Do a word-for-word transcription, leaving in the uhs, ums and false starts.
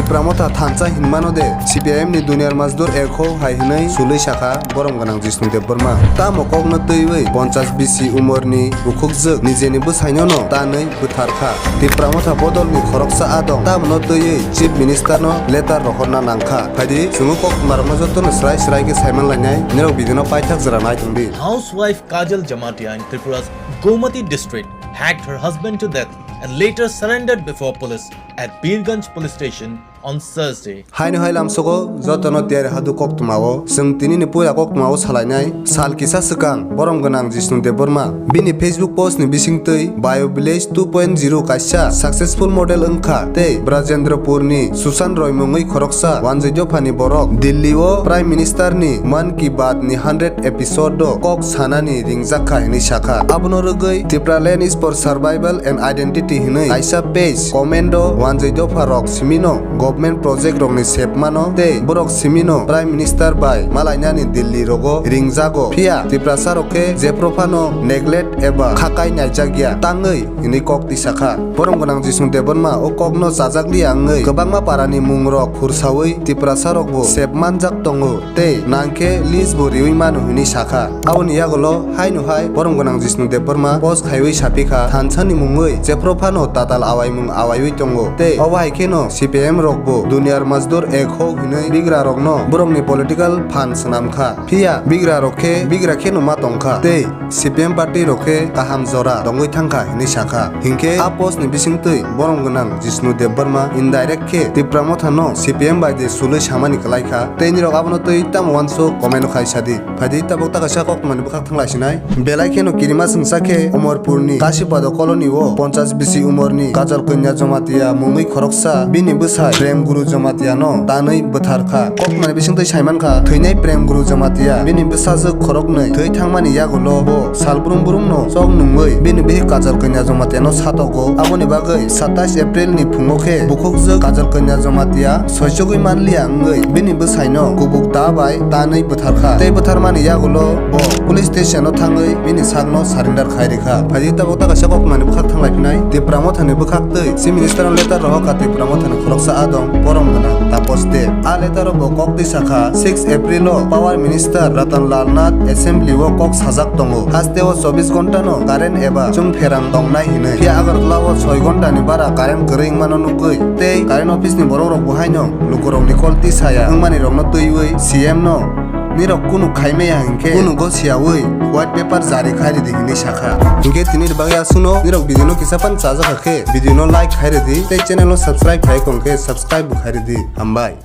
Tipra Motha thansa hinmano de, C P I M ni Duniyar Mazdur Ekho hai hwnwi sulwi sakha borom gwnang Jishnu Debbarma. Tamo kokno twiwi ponchash bisi umorni bukhukjwk nijeni bwsainono tanwi bwtharkha. Tipra Motha bodolni khoroksa adong tamono twiwi Chief Minister no letter rohorna nangkha. Phaidi chwngno kok tmarokno jotono srai srai khe saiman lainai, nirok video no paithak jora naithok di. Housewife Kajal Jamatia in Tripura's Gomati district hacked her husband to death and later surrendered before police at Birganj police station on Thursday. Haino hai lamsogo jotono tiyari hadu koktwmao. Chwng tinini puila koktwmao salainai sal kisa swkang borom gwnang Jishnu Debbarma bini Facebook post ni bisingtwi Bio Village two point zero kaisa successful model wngkha tei Brajendrapur ni Sushan Roy mungwi khoroksa wanjwi dophani borok Delhi o Prime Minister ni Mann Ki Baat ni hundred episode o kok sanani ringjakha hinwi sakha. Abono rwgwi Tipraland is for Survival and Identity hinwi kaisa page comment o wanjwi dopha rok simino government project rokni sepmano tei borok simino Prime Minister bai malainani Delhi rogo ringjago. Phiya Tiprasa rok khe jephru phano neglect eba khakai naijakya tangwi hinwi kok tisakha. Borom gwnang Jishnu Debbarma o kokno chajakliya wngwi kwbangma parani mungrok khursawi Tiprasa rokbo sep manjak tongo tei nangkhe list bo riwi mano hinwi sakha. Aboni yagulo haino hai borom gwnang Jishnu Debbarma post khaiwi sapikha, thansani mungwi jephru phano tatal awaimung awaiwi tongo tei obo hai kheno C P I M rokbo Duniyar Mazdur Ekho hinwi bigra rokno borokni political phan swnamkha. Phiya bigra rok khe bigra kheno ma tongkha tei C P M party rok khe kaham jora tongwi thangkha hinwi sakha. Hinkhe a post ni bisingtwi borom gwnang Jishnu Debbarma indirect khe Tipra Motha no C P M bai de sulwi samani kwlaikha. Tei nirok abono twi tamo uansuk comment o khai sadi. Phaidi tabuk ta kaisa koktwmani bwkhak thanglai sinai. Belai kheno kirima swngsa khe Omorpur ni Kasipado colony o ponchash bisi umor ni Kajal Kanya Jamatia mungwi khoroksa bini bwsai Prem Guru Jamatia no tanwi bwtharkha. Koktwmani bisingtwi saimankha, thwinai Prem Guru Jamatia bini bwsajwk khoroknwi thwi thangmani yagulo bo sal brum brum no chok nungwi bini bihik Kajal Kanya Jamatia no satogo. Aboni bagwi satais April ni phungo khe bukhukjwk Kajal Kanya Jamatia soichogwi manliya wngwi bini bwsaino kubuk da bai tanwi bwtharkha. Tei bwtharmani yagulo bo police station o thangwi bini sakno surrender khai rikha. Phaidi tabuk ta kaisa koktwmani bwkhak thanglai phinai. Tipra Mothani bwkhak twi Chief Minister no letter rohorkha Tipra Mothani khoroksa adong borom gwnang Tapos Deb. A letter o bo kok twi sakha, six April o Power Minister Ratan Lal Nath Assembly o kok sajak tongo, haste o chobbish ghonta no current eba chwngpherang tongnai hinwi. Phiya Agartala o soi ghonta ni bara current kwrwi wngmano nugwi tei current office ni borok rok bo haino lukurokni kolti saya wngmani rokno twiwi C M no nirok kunu khaimaya hinkhe kunu go siyawi white paper jari khai ridi hinwi sakha. Hinkhe tini bagwi aswkno nirok video no kisa pan chajakha khe video no like khai ridi tei channel no subscribe khai kong khe subscribe bo khai ridi. Hambai.